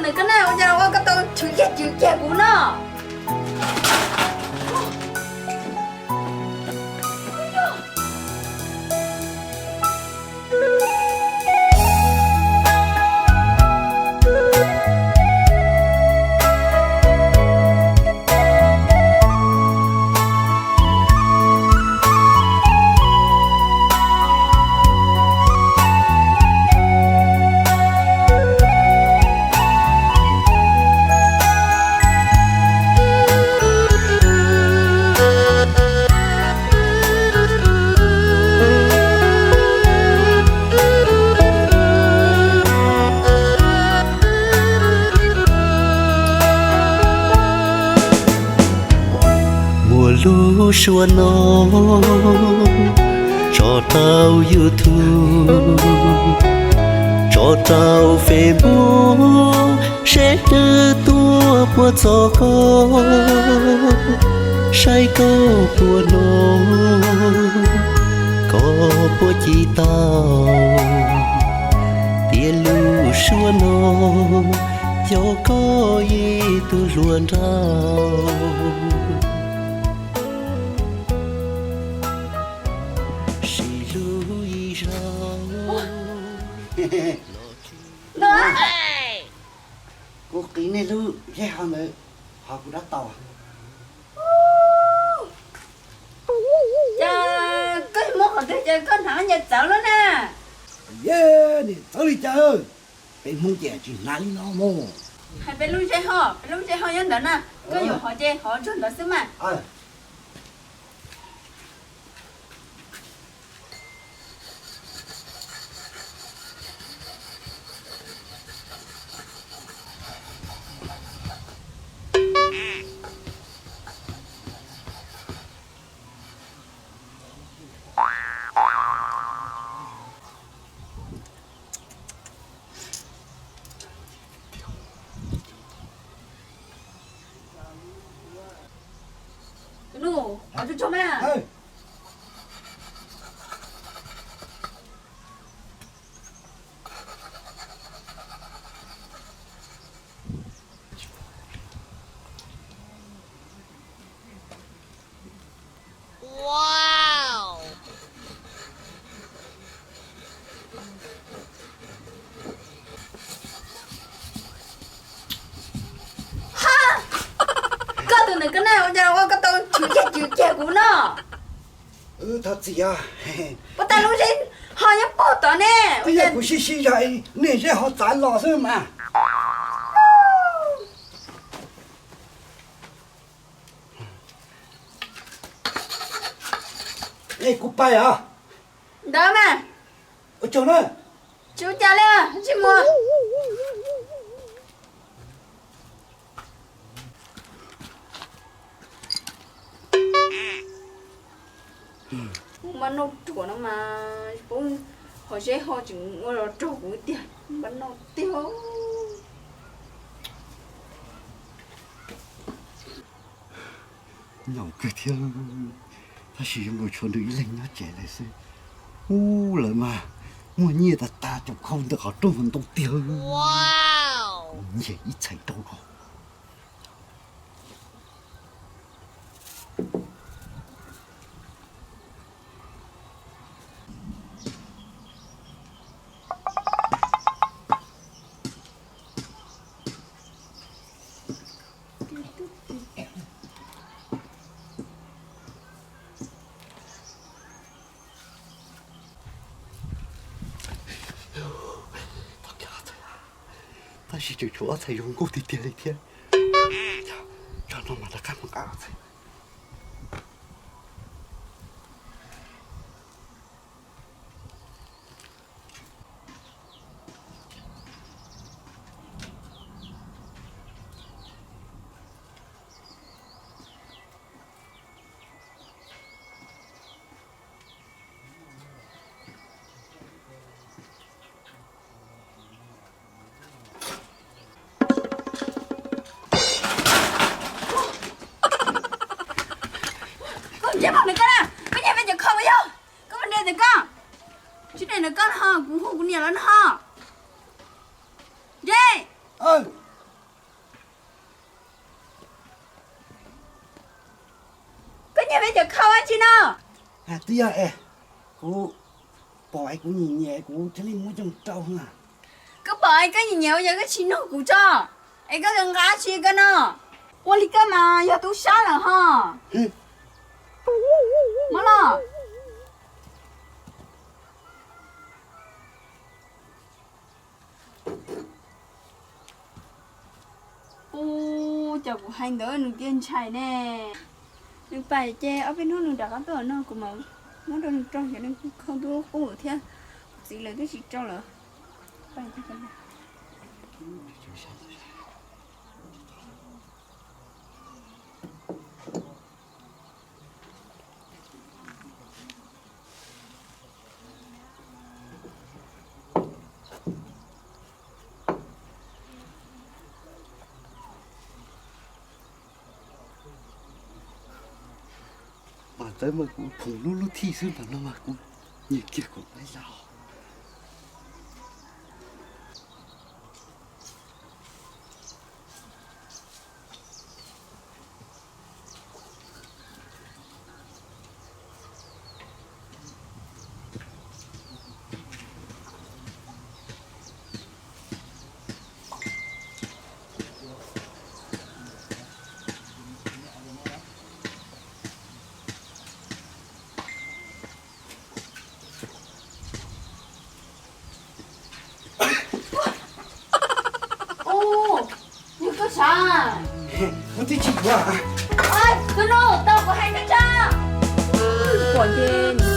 Koj na, ua cas ua koj tau chwv kiag chwv kiag kuv no? Muaj lub suab no tso rau YouTube, tso rau Facebook, seb nws tuaj puas txog koj, saib koj puas hnov, koj puas cim tau. Tias lub suab no yog koj ib tug hluas nraug, sim hlub ib zaug. Kuv qiv nej lub zeb ho ntawd, ho kuv dab tau. Cas koj muab qhov twg ces koj hnav nyias txawv lub na. Yej, nim txawv li cas, peb Hmoob ces tsis hnav li no mus. Hais peb lub zeb ho, peb lub zeb ho nyob ntawd na, koj yuav hov ces hov tsuag ntawd xwb mas. Nus, hov tsuag tsuag mas. Ha! Koj tus ntawm koj na, ua cas ua koj tau chwv kiag chwv kiag kuv no? Thov txim os. Puas tas lub zeb ho nyob puag tod ne? Twb yog kuv sib sib zog, nej zeb ho txav los xwb mas. Es kuv pais os. Ntawd mas. Ua tsaug na. Tsis ua cas li, tsis mus. Npaj noj ruam no mas, poob qhov zeb ho tseem ua los raug kuv tiag, npaj noj tiag. Nyaum kawg thiab, tab sis zoo nkaus tshuav nws ib leeg nyob tsev lawm xwb. Ub, lawv mas muaj nyiaj tas tas, cov khau ntawm qhov rooj ntau tiag. Nyiag ib txhais rau ko. Tab sis tseem tshuav ob txhais zoo nkauj tiag tiag li thiab. Tso no mas rov qab mus nqa ob txhais. Yog peb cov khau dab tsi no? Twb yog es kuv pom es kuv nyiam nyiam kuv thiaj li muab coj rau na. Koj pom es koj nyiam nyiam ua cas koj tsis nug kuv tso, es koj nqa tsi koj no? Ua li koj mas yog tub sab lawm ho. Muab los. Ub, cas kuv hais ntawd nws thiaj ntshai ne. Nws pais ces ob peb hnub nws rov qab tuaj no kuv mam muab rau nws rau, ces nws khau ntuj qub thiab. Kuv txiv lawv twb tsis rau lawm. Mas tawv mas kuv phoom lub lub thij xwb, ntawm no mas kuv nyiam kiag kuv peb zaj. Ub, yog koj sav? Kuv twb tsis yuav. Tus no tau kuv hais koj tso. Pom ces